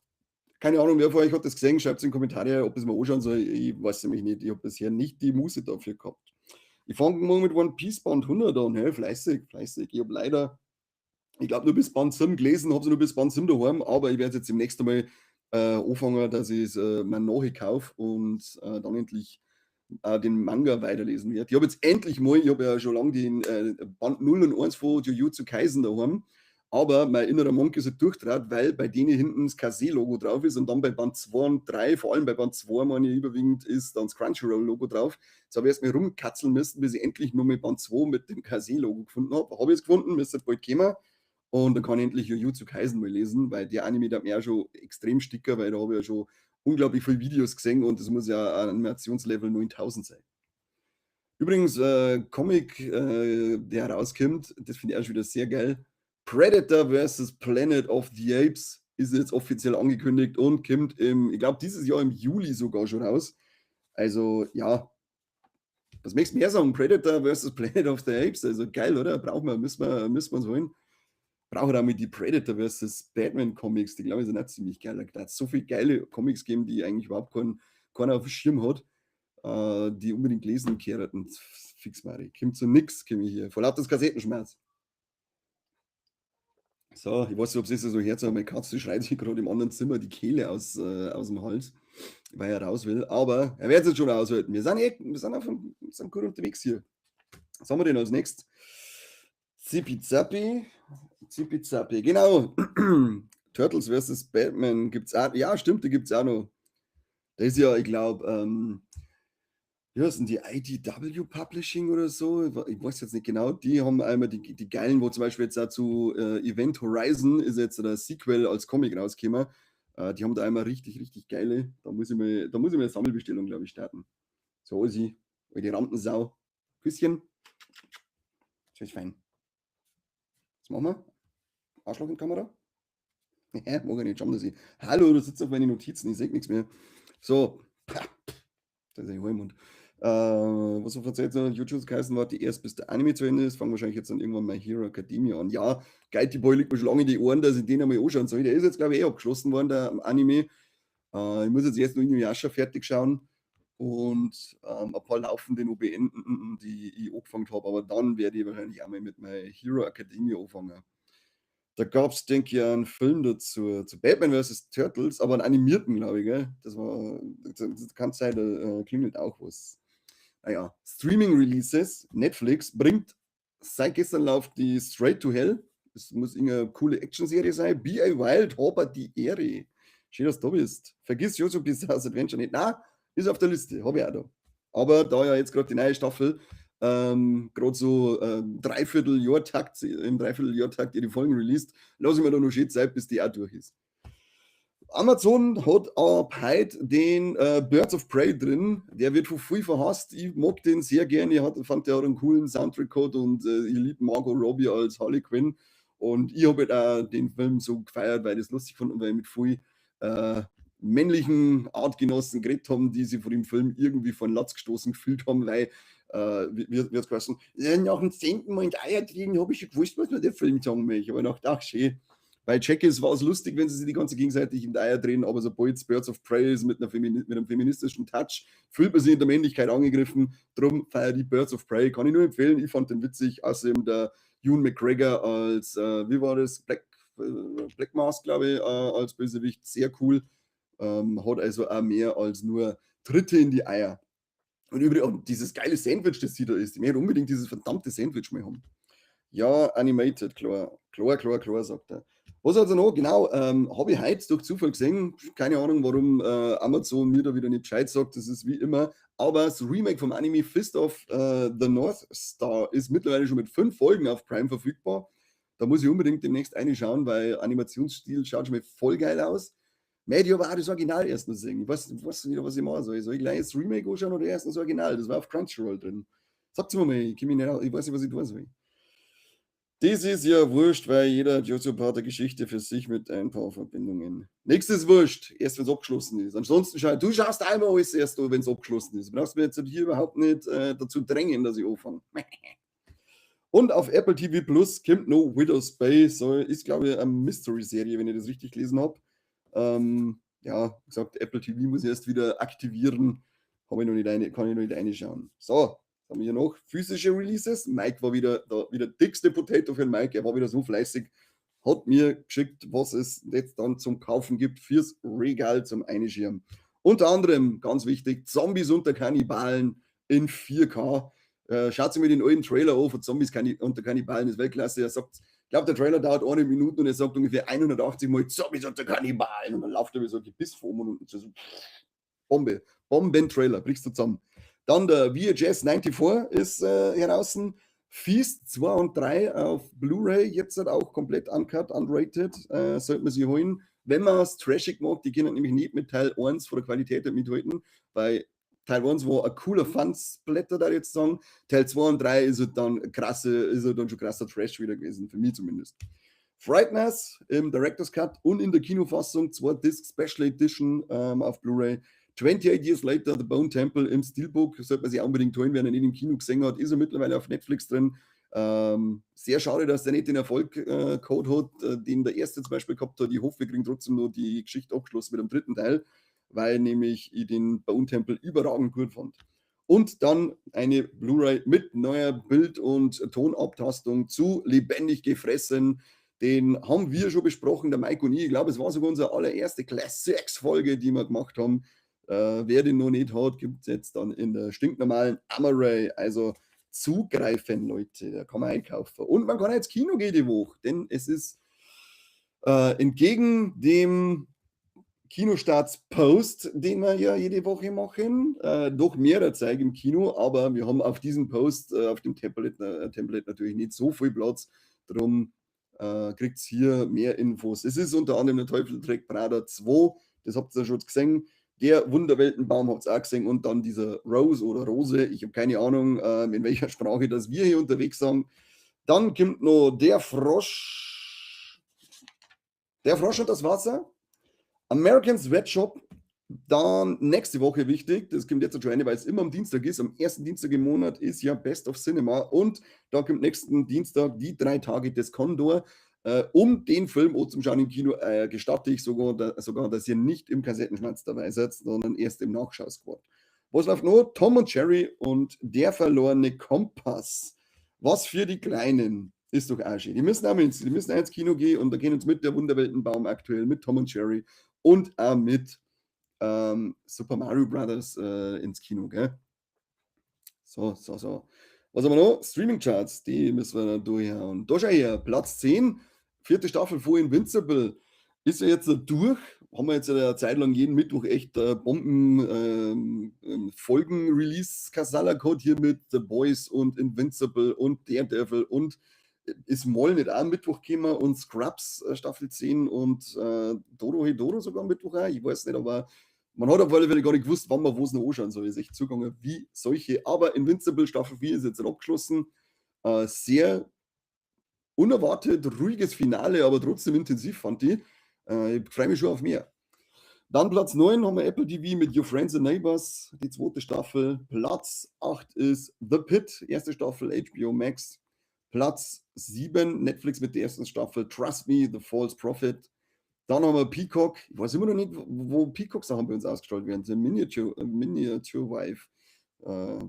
keine Ahnung, wer von euch hat das gesehen? Schreibt es in die Kommentare, ob ich es mir anschauen soll. Ich weiß nämlich nicht. Ich habe bisher nicht die Muße dafür gehabt. Ich fange mal mit One Piece Band 100 an. Hey, fleißig, fleißig. Ich habe leider, ich glaube, nur bis Band 7 gelesen, habe sie nur bis Band 7 daheim, aber ich werde jetzt demnächst einmal anfangen, dass ich es mir nachkaufe und dann endlich den Manga weiterlesen werde. Ich habe jetzt endlich mal, ich habe ja schon lange den Band 0 und 1 von Jujutsu Kaisen daheim, aber mein innerer Monk ist halt durchtrat, weil bei denen hinten das Kazé-Logo drauf ist und dann bei Band 2 und 3, vor allem bei Band 2, meine ich überwiegend, ist dann das Crunchyroll-Logo drauf. Jetzt habe ich erst mal rumkatzeln müssen, bis ich endlich nur mit Band 2 mit dem Kazé-Logo gefunden habe. Habe ich es gefunden, müsste bald kommen. Und dann kann ich endlich Jujutsu Kaisen mal lesen, weil der Anime da mir auch schon extrem sticker, weil da habe ich ja schon unglaublich viele Videos gesehen und das muss ja ein Animationslevel 9000 sein. Übrigens, Comic, der rauskommt, das finde ich auch schon wieder sehr geil. Predator vs. Planet of the Apes ist jetzt offiziell angekündigt und kommt im, ich glaube, dieses Jahr im Juli sogar schon raus. Also, ja, was möchtest du mehr sagen? Predator vs. Planet of the Apes, also geil, oder? Brauchen wir, müssen wir uns holen. Brauchen auch mit die Predator vs. Batman Comics, die glaube ich sind auch ziemlich geil. Da hat es so viele geile Comics gegeben, die eigentlich überhaupt keiner auf dem Schirm hat, die unbedingt lesen können. Fix Mari. Kommt zu nix, komme ich hier. Vor lauter Kassettenschmerz. So, ich weiß nicht, ob es so hört, aber meine Katze schreit sich gerade im anderen Zimmer die Kehle aus dem Hals, weil er raus will. Aber er wird es jetzt schon aushalten. Wir sind gut unterwegs hier. Was haben wir denn als nächstes? Zipi Zappi. Zipi Zappi, genau. Turtles vs. Batman gibt es auch. Ja, stimmt, die gibt es auch noch. Da ist ja, ich glaube, wie heißt denn die, IDW Publishing oder so? Ich weiß jetzt nicht genau. Die haben einmal die geilen, wo zum Beispiel jetzt auch zu Event Horizon ist jetzt der Sequel als Comic rausgekommen. Die haben da einmal richtig, richtig geile. Da muss ich mal eine Sammelbestellung, glaube ich, starten. So, sie, die Rampensau. Küsschen. Das ist fein. Was machen wir? Arschloch in die Kamera? Ja, mag ich nicht schauen, dass ich. Hallo, du sitzt auf meine Notizen, ich sehe nichts mehr. So. Das ist ein Heulmund. Was auf erzählt so, Jujutsu Kaisen war die erst bis der Anime zu Ende ist, fangen wahrscheinlich jetzt dann irgendwann My Hero Academia an. Ja, geil, die Boy liegt mir schon lange in die Ohren, dass ich den einmal anschauen soll. Der ist jetzt, glaube ich, eh abgeschlossen worden, der Anime. Ich muss jetzt erst noch Inuyasha fertig schauen und ein paar laufende noch beenden, die ich angefangen habe, aber dann werde ich wahrscheinlich auch mal mit My Hero Academia anfangen. Da gab es, denke ich, einen Film dazu, zu Batman vs. Turtles, aber einen animierten, glaube ich, gell? Das kann sein, da klingelt auch was. Naja, Streaming-Releases, Netflix bringt, seit gestern läuft die Straight to Hell. Das muss irgendeine coole Action-Serie sein. B.A. Wild, habe die Ehre. Schön, dass du da bist. Vergiss JoJo Bizarre Adventure nicht. Na, ist auf der Liste, habe ich auch da. Aber da ja jetzt gerade die neue Staffel gerade so im Dreivierteljahrtakt ihre Folgen released, lasse ich mir da noch schön Zeit, bis die auch durch ist. Amazon hat ab heute den Birds of Prey drin. Der wird von viel verhasst. Ich mag den sehr gerne. Ich fand, der hat einen coolen Soundtrack gehabt und ich liebe Margot Robbie als Harley Quinn. Und ich habe halt auch den Film so gefeiert, weil ich das lustig fand und weil ich mit viel männlichen Artgenossen geredet haben, die sich vor dem Film irgendwie von Latz gestoßen gefühlt haben, weil, wie hat's geheißen? Ja, nach dem 10. Mal in die Eier kriegen, habe ich schon gewusst, was mir der Film sagen möchte. Aber ich dachte, ach schön. Bei Jackass war es lustig, wenn sie sich die ganze gegenseitig in die Eier drehen, aber sobald es Birds of Prey ist mit einem feministischen Touch, fühlt man sich in der Männlichkeit angegriffen. Drum feier die Birds of Prey, kann ich nur empfehlen. Ich fand den witzig. Außerdem der Ewan McGregor als, wie war das? Black Mask, glaube ich, als Bösewicht, sehr cool. Hat also auch mehr als nur Tritte in die Eier. Und übrigens und dieses geile Sandwich, das sie da isst. Ich möchte unbedingt dieses verdammte Sandwich mal haben. Ja, animated, klar. Klar, klar, klar, sagt er. Was also noch? Genau, habe ich heute durch Zufall gesehen. Keine Ahnung, warum Amazon mir da wieder nicht Bescheid sagt. Das ist wie immer. Aber das Remake vom Anime Fist of the North Star ist mittlerweile schon mit fünf Folgen auf Prime verfügbar. Da muss ich unbedingt demnächst reinschauen, weil Animationsstil schaut schon mal voll geil aus. Möchte ich aber auch das Original erst noch sehen. Ich weiß nicht, was ich machen soll. Soll ich gleich das Remake anschauen oder erst das Original? Das war auf Crunchyroll drin. Sagt's mir mal, ich, mich nicht, ich weiß nicht, was ich tun soll. Das ist ja wurscht, weil jeder Jojo-Part eine Geschichte für sich mit ein paar Verbindungen. Nichts ist wurscht, erst wenn es abgeschlossen ist. Ansonsten schau, du schaust einmal alles erst, wenn es abgeschlossen ist. Du brauchst mir jetzt hier überhaupt nicht dazu drängen, dass ich anfange. Und auf Apple TV Plus kommt noch Widow's Bay, so ist, glaube ich, eine Mystery-Serie, wenn ich das richtig gelesen habe. Ja, wie gesagt, Apple TV muss ich erst wieder aktivieren. Habe ich noch nicht eine, kann ich noch nicht reinschauen. So, was haben wir hier noch? Physische Releases. Mike war wieder da, wieder dickste Potato für den Mike. Er war wieder so fleißig. Hat mir geschickt, was es jetzt dann zum Kaufen gibt fürs Regal zum Einschieben. Unter anderem, ganz wichtig, Zombies unter Kannibalen in 4K. Schaut sich mir den alten Trailer an von Zombies unter Kannibalen, das ist Weltklasse. Er sagt, ich glaube, der Trailer dauert eine Minute und er sagt ungefähr 180 Mal „Zombies unter Kannibalen“ und dann läuft er wie so ein Gebiss vor und so. Bombe. Bomben-Trailer, brichst du zusammen. Dann der VHS 94 ist heraus. Feast 2 und 3 auf Blu-ray, jetzt halt auch komplett uncut, unrated, sollte man sich holen. Wenn man es trashig mag, die können nämlich nicht mit Teil 1 von der Qualität mithalten, weil Teil 1 war ein cooler Fun-Splatter, da jetzt sagen. Teil 2 und 3 ist halt dann schon krasser Trash wieder gewesen, für mich zumindest. Frighteners im Director's Cut und in der Kinofassung, zwei Disc Special Edition auf Blu-ray. 28 Years Later, The Bone Temple im Steelbook, sollte man sich auch unbedingt holen, wer ihn nicht im Kino gesehen hat, ist er mittlerweile auf Netflix drin. Sehr schade, dass der nicht den Erfolg gehabt hat, den der erste zum Beispiel gehabt hat. Ich hoffe, wir kriegen trotzdem noch die Geschichte abgeschlossen mit dem dritten Teil, weil nämlich ich den Bone Temple überragend gut fand. Und dann eine Blu-ray mit neuer Bild- und Tonabtastung zu Lebendig gefressen. Den haben wir schon besprochen, der Mike und ich. Ich glaube, es war sogar unsere allererste Classics-Folge, die wir gemacht haben. Wer den noch nicht hat, gibt es jetzt dann in der stinknormalen Amaray. Also zugreifen, Leute, da kann man einkaufen. Und man kann ins Kino gehen die Woche, denn es ist entgegen dem Kinostarts-Post, den wir ja jede Woche machen, doch mehr Zeug im Kino, aber wir haben auf diesem Post, auf dem Template natürlich nicht so viel Platz, darum kriegt hier mehr Infos. Es ist unter anderem „Der Teufel trägt Prada 2“, das habt ihr schon gesehen. Der Wunderweltenbaum habt ihr auch gesehen und dann dieser Rose oder Rose, ich habe keine Ahnung, in welcher Sprache das wir hier unterwegs sind. Dann kommt noch Der Frosch und das Wasser, American Sweatshop, dann nächste Woche wichtig, das kommt jetzt schon eine, weil es immer am Dienstag ist. Am ersten Dienstag im Monat ist ja Best of Cinema und da kommt nächsten Dienstag „Die drei Tage des Condor“. Um den Film auch zum Schauen im Kino gestatte ich sogar, dass ihr nicht im Kassettenschmatz dabei seid, sondern erst im Nachschau-Squad. Was läuft noch? Tom und Jerry und der verlorene Kompass. Was für die Kleinen. Ist doch auch schön. Die müssen auch ins Kino gehen und da gehen uns mit „Der Wunderweltenbaum“ aktuell, mit Tom und Jerry und auch mit Super Mario Brothers ins Kino, gell? So, so, so. Was haben wir noch? Streaming Charts, die müssen wir noch durchhauen. Da schau her, Platz 10, vierte Staffel von Invincible. Ist ja jetzt durch. Haben wir jetzt eine Zeit lang jeden Mittwoch echt Bomben Folgen-Release Kasala gehabt hier mit The Boys und Invincible und Daredevil und ist Smallville nicht auch am Mittwoch gekommen und Scrubs Staffel 10 und Dorohedoro sogar am Mittwoch auch? Ich weiß nicht, aber man hat auf alle Fälle gar nicht gewusst, wann man wo es noch anschauen soll. Ist echt zugegangen wie solche. Aber Invincible Staffel 4 ist jetzt abgeschlossen. Sehr unerwartet ruhiges Finale, aber trotzdem intensiv, fand ich. Ich freue mich schon auf mehr. Dann Platz 9 haben wir Apple TV mit Your Friends and Neighbors, die zweite Staffel. Platz 8 ist The Pitt, erste Staffel HBO Max. Platz 7, Netflix mit der ersten Staffel Trust Me, The False Prophet. Dann haben wir Peacock. Ich weiß immer noch nicht, wo Peacock-Sachen bei uns ausgestrahlt werden. The Miniature Wife.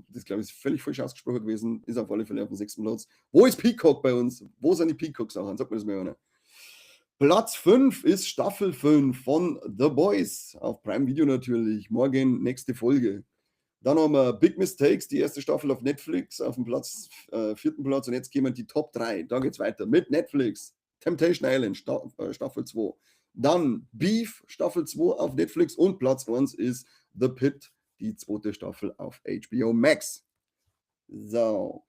Das, glaube ich, ist völlig falsch ausgesprochen gewesen. Ist auf alle Fälle auf dem sechsten Platz. Wo ist Peacock bei uns? Wo sind die Peacock-Sachen? Sag mir das mal einer. Platz 5 ist Staffel 5 von The Boys. Auf Prime Video natürlich. Morgen nächste Folge. Dann haben wir Big Mistakes, die erste Staffel auf Netflix, auf dem vierten Platz. Und jetzt gehen wir in die Top 3. Da geht es weiter mit Netflix. Temptation Island, Staffel 2. Dann Beef, Staffel 2 auf Netflix. Und Platz 1 ist The Pitt, die zweite Staffel auf HBO Max. So.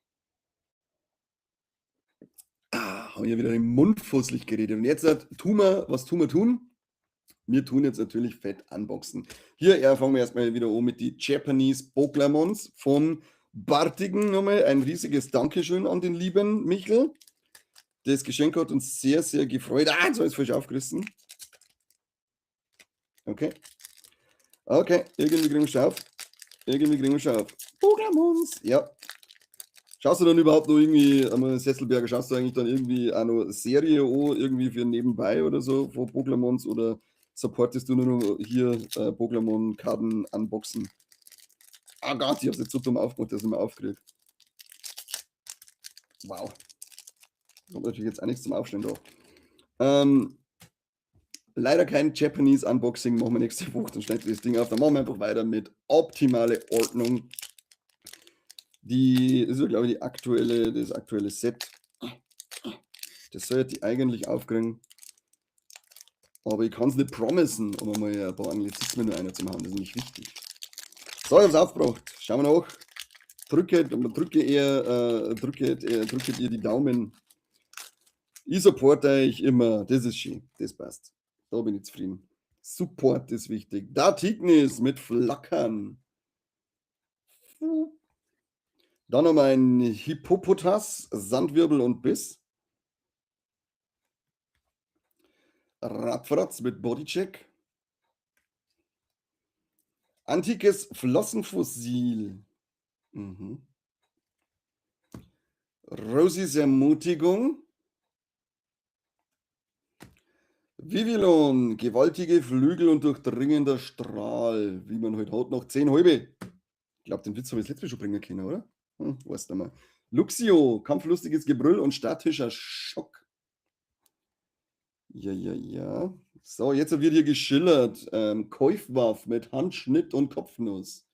Ah, haben wir wieder den Mund fusselig geredet. Und jetzt tun wir, was tun wir tun? Wir tun jetzt natürlich fett unboxen. Hier, ja, fangen wir erstmal wieder an mit die Japanese Poklamons vom Bartigen. Nochmal ein riesiges Dankeschön an den lieben Michel. Das Geschenk hat uns sehr, sehr gefreut. Ah, jetzt habe ich es falsch aufgerissen. Okay. Okay, irgendwie kriegen wir schon auf. Irgendwie kriegen wir schon auf. Poklamons, ja. Schaust du dann überhaupt noch irgendwie, einmal Sesselberger, schaust du eigentlich dann irgendwie auch noch Serie an, irgendwie für nebenbei oder so von Poklamons, oder supportest du nur noch hier Poklamon-Karten unboxen? Ah Gott, ich hab's jetzt so dumm aufgemacht, dass ich mehr aufkrieg. Wow. Kommt natürlich jetzt auch nichts zum Aufstellen da. Leider kein Japanese Unboxing, machen wir nächste Woche, dann schneiden wir das Ding auf. Dann machen wir einfach weiter mit optimale Ordnung. Die das ist ja, glaube ich, das aktuelle Set. Das sollte ich eigentlich aufkriegen. Aber ich kann es nicht promisen, um einmal ein paar Anglizismen nur einer zu machen. Das ist nicht wichtig. So, ich habe es aufgebracht. Schauen wir nach. Drücke ihr die Daumen. Ich supporte euch immer. Das ist schön. Das passt. Da bin ich zufrieden. Support ist wichtig. Dartignis mit Flackern. Dann noch ein Hippopotas, Sandwirbel und Biss. Radfratz mit Bodycheck. Antikes Flossenfossil. Rosies Ermutigung. Vivillon, gewaltige Flügel und durchdringender Strahl, wie man heute hat, noch 10 halbe. Ich glaube, den Witz habe ich das letzte Mal schon bringen können, oder? Weißt du mal. Luxio, kampflustiges Gebrüll und statischer Schock. Ja, ja, ja. So, jetzt wird hier geschillert. Käufwaff mit Handschnitt und Kopfnuss.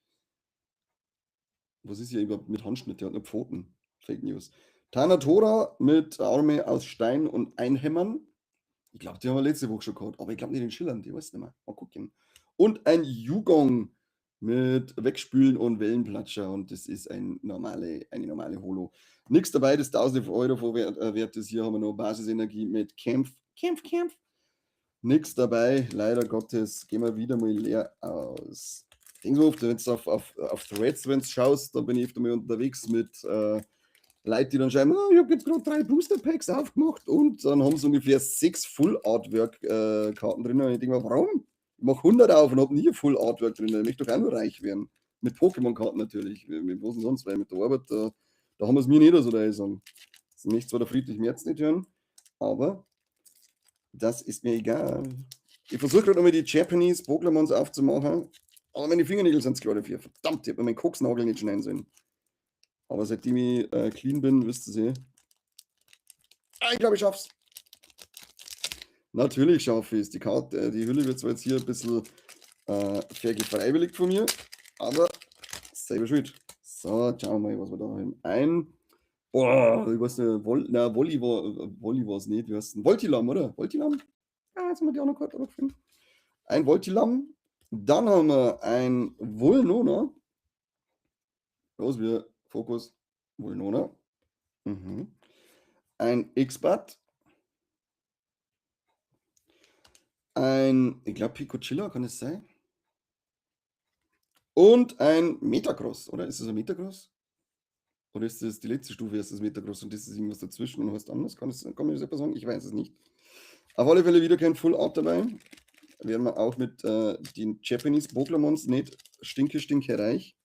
Was ist hier überhaupt mit Handschnitt? Der hat nur Pfoten. Fake News. Thanatora mit Arme aus Stein und Einhämmern. Ich glaube, die haben wir letzte Woche schon gehabt. Aber ich glaube nicht den Schillern, die weiß ich nicht mehr. Mal gucken. Und ein Yugong mit Wegspülen und Wellenplatscher. Und das ist eine normale Holo. Nix dabei, das 1000 Euro wert ist. Hier haben wir noch Basisenergie mit Kämpf, Kämpf, Kämpf. Nix dabei, leider Gottes. Gehen wir wieder mal leer aus. Denkst du, wenn du auf Threads wenn's schaust, da bin ich öfter mal unterwegs mit Leuten, die dann schreiben, oh, ich hab jetzt gerade 3 Booster Packs aufgemacht und dann haben sie ungefähr 6 Full Artwork Karten drin. Und ich denke mir, warum? Ich mach 100 auf und hab nie Full Artwork drin. Ich möchte doch auch nur reich werden. Mit Pokémon-Karten natürlich. Mit was denn sonst? Weil mit der Arbeit, da haben wir's mir nicht so, da ich sagen. Das möchte zwar der Friedrich Merz nicht hören, aber das ist mir egal. Ich versuche gerade nochmal die Japanese Pokémons aufzumachen, aber meine Fingernägel sind zu klar dafür. Verdammt, ich hab mir meinen Koksnagel nicht schneiden sollen. Aber seitdem ich clean bin, wisst ihr eh. Ah, ich glaube, ich schaff's. Natürlich schaffe ich's. Die Karte, die Hülle wird zwar jetzt hier ein bisschen vergefreiwilligt von mir, aber selber schuld. So, schauen wir mal, was wir da haben. Ein, boah, ich weiß nicht, Woll, na, Wolli war, Wolli war's nicht. Wie heißt denn? Voltilamm, oder? Voltilamm? Ah, jetzt haben wir die auch noch gerade gefunden. Ein Voltilamm. Dann haben wir ein Vulnona. Los, wir Fokus. Vulnona. Ein X-Bat. Ein, ich glaub, Picocilla, kann es sein? Und ein Metagross, oder? Ist das ein Metagross? Oder ist das die letzte Stufe, ist das Metagross und das ist irgendwas dazwischen und heißt anders? Kann man das etwas sagen? Ich weiß es nicht. Auf alle Fälle wieder kein Full Art dabei. Werden wir auch mit den Japanese Pokémons nicht stinke, stinke reich.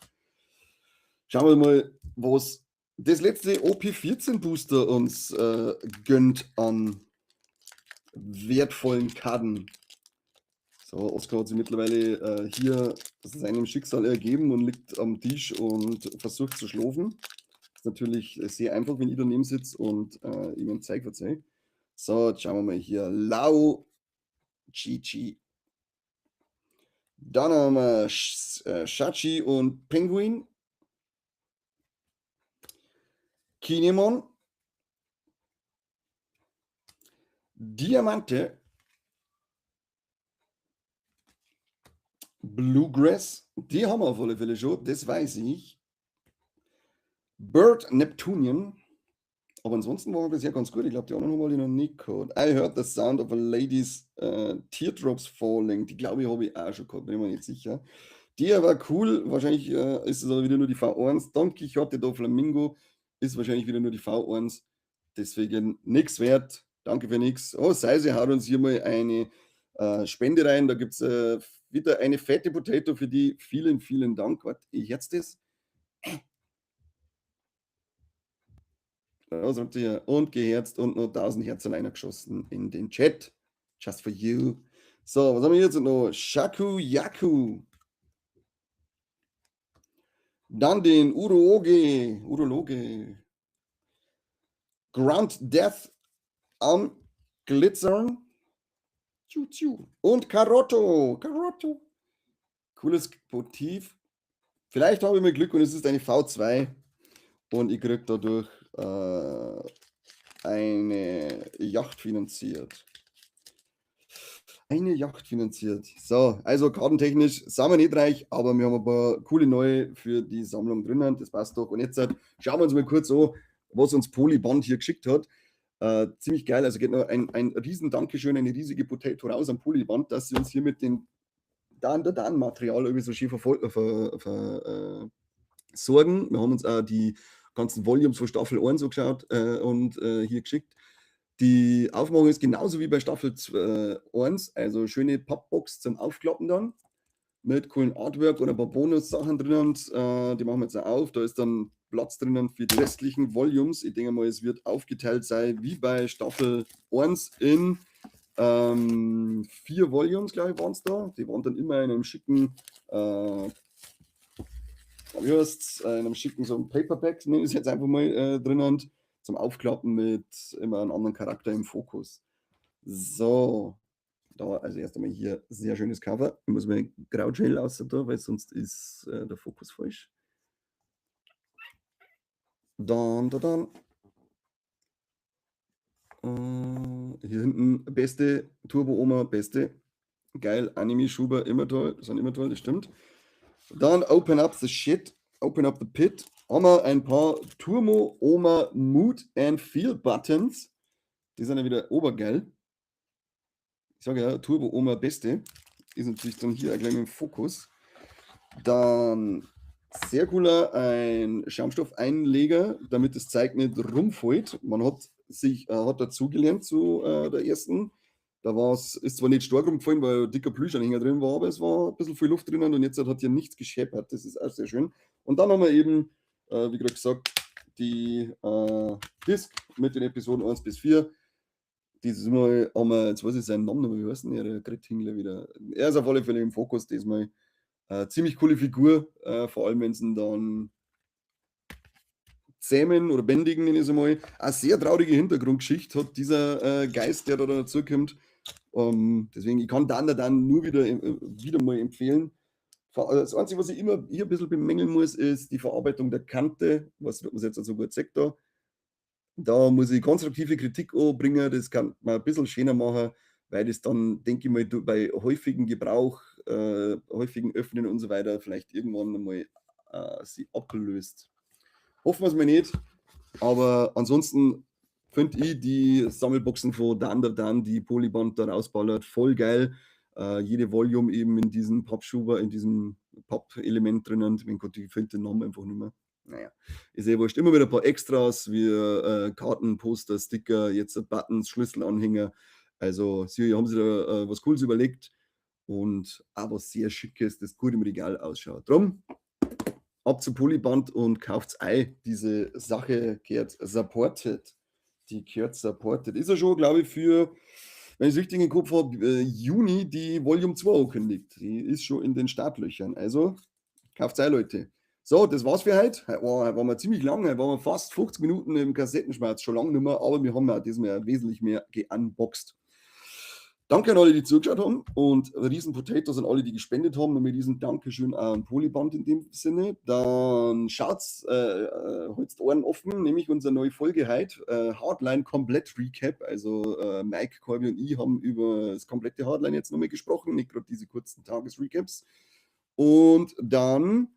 Schauen wir mal, was Das letzte OP14 Booster uns gönnt an wertvollen Karten. So, Oskar hat sich mittlerweile hier seinem Schicksal ergeben und liegt am Tisch und versucht zu schlafen. Ist natürlich sehr einfach, wenn ich daneben sitze und ihm ein Zeug erzähle. So, jetzt schauen wir mal hier. Lau GG. Dann haben wir Shachi und Penguin. Kinemon. Diamante. Bluegrass. Die haben wir auf alle Fälle schon, das weiß ich. Bird Neptunian. Aber ansonsten war bisher ganz gut. Ich glaube, die anderen haben wir noch nicht gehabt. I heard the sound of a lady's teardrops falling. Die, glaube ich, habe ich auch schon gehabt, bin ich mir nicht sicher. Die war cool. Wahrscheinlich ist es aber wieder nur die V1. Don Quixote Doflamingo ist wahrscheinlich wieder nur die V1. Deswegen nix wert. Danke für nix. Oh, Seise haut uns hier mal eine Spende rein. Da gibt's wieder eine fette Potato für die. Vielen, vielen Dank. Warte, ich herz das. Da sind die und geherzt und noch 1000 Herzen reingeschossen in den Chat. Just for you. So, was haben wir jetzt noch? Shaku Yaku. Dann den Urologe. Urologe. Grand Death am Glitzern. Tschu, tschu. Und Carotto. Carotto. Cooles Motiv. Vielleicht habe ich mal Glück und es ist eine V2. Und ich krieg dadurch eine Yacht finanziert. Eine Yacht finanziert. So, also kartentechnisch sind wir nicht reich, aber wir haben ein paar coole neue für die Sammlung drinnen. Das passt doch. Und jetzt schauen wir uns mal kurz an, was uns Polyband hier geschickt hat. Ziemlich geil. Also geht noch ein riesen Dankeschön, eine riesige Potato raus am Polyband, dass sie uns hier mit dem Dan-Dan-Material irgendwie so schön versorgen. Wir haben uns auch die ganzen Volumes von Staffel 1 so geschaut und hier geschickt. Die Aufmachung ist genauso wie bei Staffel 1, also schöne Pappbox zum Aufklappen dann mit coolen Artwork und ein paar Bonus-Sachen drinnen. Die machen wir jetzt auch auf. Da ist dann Platz drinnen für die restlichen Volumes. Ich denke mal, es wird aufgeteilt sein wie bei Staffel 1 in 4 Volumes, glaube ich, waren's da. Die waren dann immer in einem schicken, wie heißt's, in einem schicken so einem Paperback, nenne ich es jetzt einfach mal, drinnen, zum Aufklappen mit immer einem anderen Charakter im Fokus. So, da also erst einmal hier sehr schönes Cover. Ich muss mir Graugel raus da, weil sonst ist der Fokus falsch. Dann, da, dann. Hier hinten beste Turbo-Oma, beste. Geil, Anime-Schuber, immer toll, sind immer toll, das stimmt. Dann Open Up the Shit, Open Up the Pit. Haben wir ein paar Turbo Oma Mood and Feel Buttons. Die sind ja wieder obergeil. Ich sage ja, Turbo Oma beste. Ist natürlich dann hier gleich mit dem Fokus. Dann sehr cooler, ein Schaumstoffeinleger, damit das Zeug nicht rumfällt. Man hat dazugelernt zu der ersten. Da war's, ist zwar nicht stark rumgefallen, weil ein dicker Plüschanhänger drin war, aber es war ein bisschen viel Luft drinnen und jetzt hat hier nichts gescheppert. Das ist auch sehr schön. Und dann haben wir eben, wie gerade gesagt, die Disc mit den Episoden 1 bis 4. Dieses Mal haben wir, jetzt weiß ich seinen Namen nicht mehr, wie heißt denn der, der Grettingler wieder? Er ist auf alle Fälle im Fokus diesmal. Ziemlich coole Figur, vor allem wenn sie ihn dann zähmen oder bändigen, nenne ich es einmal. Eine sehr traurige Hintergrundgeschichte hat dieser Geist, der da dazukommt. Deswegen, ich kann Dandadan nur wieder mal empfehlen. Das Einzige, was ich immer hier ein bisschen bemängeln muss, ist die Verarbeitung der Kante. Ich weiß nicht, ob man es jetzt so gut sieht da. Da muss ich konstruktive Kritik anbringen, das kann man ein bisschen schöner machen, weil das dann, denke ich mal, bei häufigem Gebrauch, häufigen Öffnen und so weiter, vielleicht irgendwann einmal sie ablöst. Hoffen wir es mal nicht, aber ansonsten finde ich die Sammelboxen von Dandadan, die Polyband da rausballert, voll geil. Jede Volume eben in diesem Pappschuber, in diesem Papp-Element drinnen. Mein Gott, ich finde den Namen einfach nicht mehr. Naja, ist eh wurscht. Immer wieder ein paar Extras wie Karten, Poster, Sticker, jetzt Buttons, Schlüsselanhänger. Also, sie haben sich da was Cooles überlegt und auch was sehr Schickes, das gut im Regal ausschaut. Drum, Ab zu Polyband und kauft's ei. Diese Sache gehört supported. Die gehört supported. Ist ja schon, glaube ich, für, wenn ich's richtig im Kopf habe, Juni die Volume 2 angekündigt. Die ist schon in den Startlöchern. Also kauft's ei, Leute. So, das war's für heute. Heute waren wir ziemlich lang, heute waren wir fast 50 Minuten im Kassettenschmerz, schon lange nicht mehr, aber wir haben ja diesmal wesentlich mehr geunboxed. Danke an alle, die zugeschaut haben, und riesen Potatoes an alle, die gespendet haben, und mit diesem Dankeschön auch an Polyband in dem Sinne. Dann schaut's, halt's die Ohren offen, nämlich unsere neue Folge heute, Hardline Komplett Recap. Also Mike, Corby und ich haben über das komplette Hardline jetzt nochmal gesprochen, nicht gerade diese kurzen Tagesrecaps. Und dann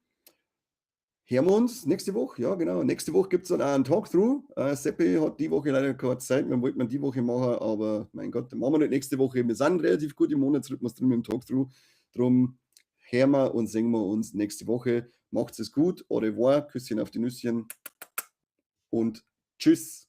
hören wir uns nächste Woche. Ja, genau. Nächste Woche gibt es dann auch einen Talk-Through. Seppi hat die Woche leider keine Zeit. Wir wollten die Woche machen, aber mein Gott, dann machen wir nicht nächste Woche. Wir sind relativ gut im Monatsrhythmus drin mit dem Talk-Through. Drum hören wir und sehen wir uns nächste Woche. Macht's es gut. Au revoir. Küsschen auf die Nüsschen. Und tschüss.